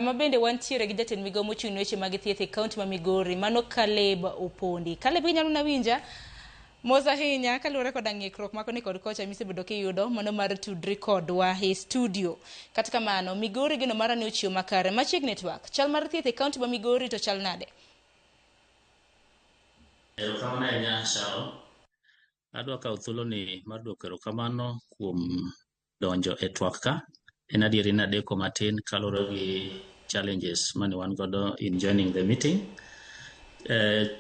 Ma bende wantiere gi jatend migao mochung' ne weche mag thieth e kaunti ma Migori, mano Caleb Opondi. Caleb, inyalo na winja? Mos ahinya kaluwore koda ng'ikruok ma koni kod kocha misebedo kiyudo mano mar tudri kodwa e studio. Kata kamano, Migori geno mara ne ochiwo makare. Machiegni twak, chal mar thieth e kaunti ma Migori to chal nade? Erokamano ahinya, Sharon. Adwa kawo thuoloni mar duoko erokamano kuom donjo e twak ka. En adieri ni adeko matin kaluwore gi challenges mane wan godo in joining the meeting.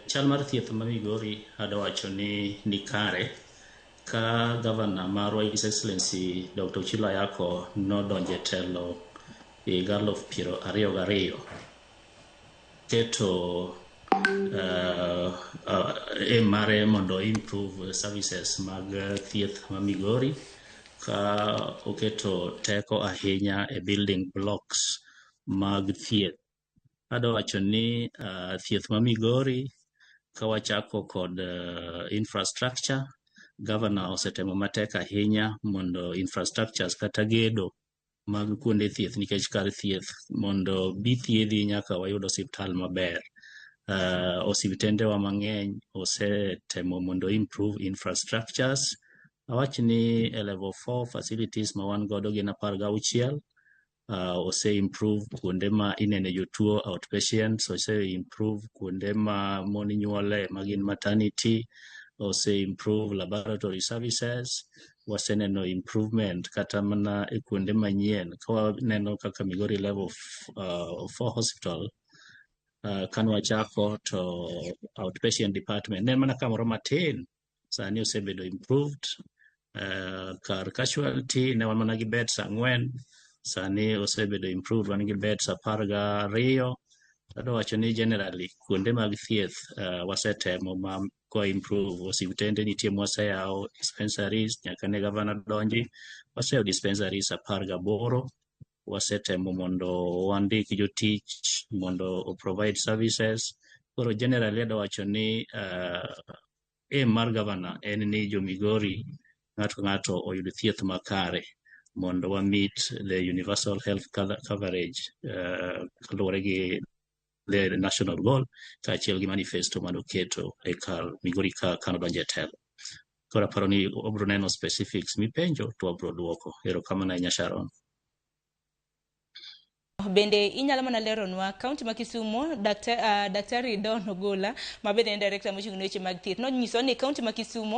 Chal mar thieth ma Migori adwa wacho ni ni kare ka gavana marwa, His Excellency Dr. Ochilo Ayacko, nodonjo e telo higa 2022, keto aim mare mondo improve services mag thieth ma Migori, ka oketo teko ahinya e building blocks mag thieth. Adwa wacho ni thieth ma Migori, ka wachako kod infrastructure, governor osetemo matek ahinya mondo infrastructures kata gedo mag kuonde thieth, nikech kar thieth mondo bi thiedhi nyaka wayud osiptal maber. Osiptendewa mang'eny osetemo mondo improve infrastructures. Awach ni e level 4 facilities ma wan godo gin 16. Ose improve kuonde ma inene jotuo, outpatients, ose improve kuonde ma mon nyuole ma gin maternity, ose improve laboratory services. Waseneno improvement kata mana e kuonde manyien ka waneno kaka Migori level 4 hospital. Kane wachako to outpatient department ne en mana kamoro matin, sani osebedo improved. Kar casualty ne wan mana gi beds 4, sani osebedo improved, wan gi beds 12. Adwa wacho ni generally kuonde mag thieth wasetemo ma kwa improve. Osiptende nitie mwaseyawo, dispensaries, nyaka ne gavana donji waseyawo dispensaries 18. Wasetemo mondo wandik jotich mondo o provide services. Koro generally adwa wacho ni aim mar gavana en ni jo Migori ng'ato ka ng'ato oyud thieth makare mondo wa meet the universal health coverage kaluwore gi the national goal kaachiel gi manifesto manoketo e kar Migori ka kanodonjo e telo. Koro aparo ni wabro neno specifics mipenjo to wabro duoko. Erokamano ahinya, Sharon. Bende inyalo mana leronwa kaunti ma Kisumo, Daktari Don Ogola, ma bende en director mochung' ne weche mag thieth, nonyiso ni kaunti ma Kisumo